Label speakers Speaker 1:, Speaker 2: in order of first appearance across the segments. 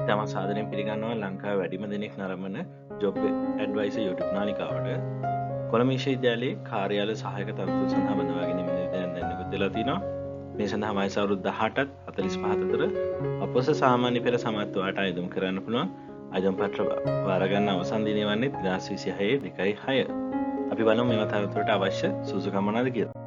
Speaker 1: තම සාදරයෙන් පිළිගන්නවා ලංකාවේ වැඩිම දෙනෙක් නරඹන ජොබ් ඇඩ්වයිසර් YouTube නාලිකාවට. කොළඹ විශ්වවිද්‍යාලයේ කාර්යාල සහායක තනතුරු සඳහා බඳවා ගැනීම දැන් දැන් නිකුත් වෙලා තිනවා. මේ සඳහා වයස අවුරුදු 18ත් 45 අතර අපොස සාමාන්‍ය පෙළ සමත් වාට අයදුම් කරන්න පුළුවන්. අයදුම් පත්‍ර වාර ගන්න අවසන් දිනය වන්නේ 2026 2/6. අපි බලමු මේවා තනතුරට අවශ්‍ය සුදුසුකම් මොනවාද කියලා.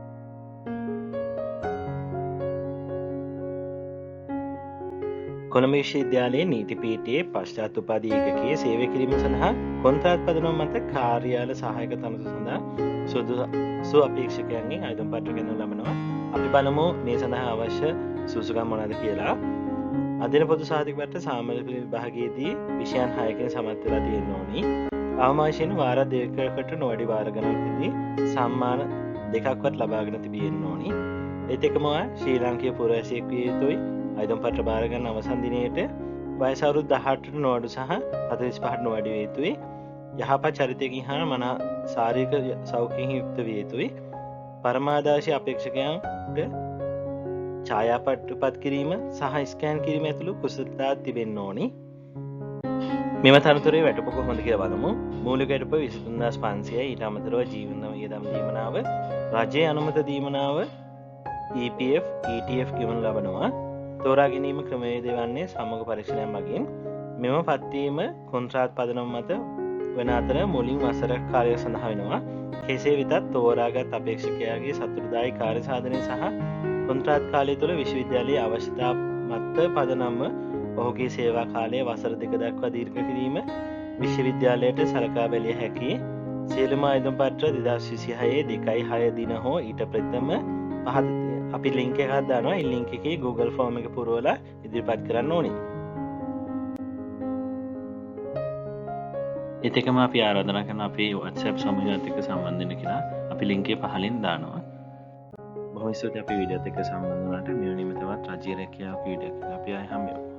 Speaker 1: කොළඹ විශ්වවිද්‍යාලයේ නීති පීඨයේ පශ්චාත් උපාධි ඒකකයේ සේවය කිරීම සඳහා කොන්ත්‍රාත් පදනම මත කාර්යාල සහායක තනතුර සඳහා සුදුසු අපේක්ෂකයන්ගෙන් අයදුම් පත්‍ර ගෙනු ලබනවා. අපි බලමු මේ සඳහා අවශ්‍ය සුදුසුකම් මොනවාද කියලා. අධ්‍යයන පොදු සහතික පත්‍ර සාමාන්‍ය පෙළ විභාගයේදී විෂයන් 6කින් සමත් වෙලා තියෙන්න ඕනි. අවම වශයෙන් වාර දෙකකට නොවැඩි වාර ගණනකදී සම්මාන දෙකක්වත් ලබාගෙන තිබෙන්න ඕනි. ඒත් එක්කම ශ්‍රී ලාංකීය පුරවැසියෙක් විය යුතුයි. අයදුම් පත්‍ර බාර ගන්න අවසන් දිනයට වයස අවුරුදු 18ට නොඅඩු සහ 45ට නොවැඩි විය යුතුයි. යහපත් චරිතයකින් හා මනා ශාරීරික සෞඛ්‍යයෙන් යුක්ත විය යුතුයි. පරමාදාශී අපේක්ෂකයන්ට ඡායාපට්ටුපත් කිරීම සහ ස්කෑන් කිරීම ඇතුළු කුසලතා තිබෙන්න ඕනි. මෙම තනතුරේ වැටුප කොහොමද කියලා බලමු. මූලික වැටුප 23500යි. ඊට අමතරව ජීවන වියදම් දීමනාව, රජයේ අනුමත දීමනාව, EPF, ETF ගෙවනු ලබනවා. තෝරා ගැනීම ක්‍රමවේදය වන්නේ සමග පරීක්ෂණයක් මගින්. මෙම පත්වීම කොන්ත්‍රාත් පදනම මත වන අතර මුලින් වසරක් කාලය සඳහා වෙනවා. කෙසේ වෙතත් තෝරාගත් අපේක්ෂකයාගේ සතුටුදායී කාර්ය සාධනය සහ කොන්ත්‍රාත් කාලය තුළ විශ්වවිද්‍යාලයේ අවශ්‍යතා මත පදනම්ව ඔහුගේ සේවා කාලය වසර දෙක දක්වා දීර්ඝ කිරීම විශ්වවිද්‍යාලයට සලකා බැලිය හැකි. සියලුම අයදුම් පත්‍ර 2026 2/6 දින හෝ ඊට ප්‍රථම පහත අපි ලින්ක් එකක් දානවා. ඒ ලින්ක් එකේ Google form එක පුරවලා ඉදිරිපත් කරන්න ඕනේ. ඒත් එක්කම අපි ආරාධනා කරන අපේ WhatsApp සමූහයත් එක්ක සම්බන්ධ වෙන්න කියලා අපි ලින්ක් එක පහලින් දානවා. බොහොම ස්තුතියි අපේ වීඩියෝත් එක්ක සම්බන්ධ වුණාට. මෙවැනිම තවත් රජයේ රැකියාවක වීඩියෝ එකක් අපි ආයෙ හම්බ වෙමු.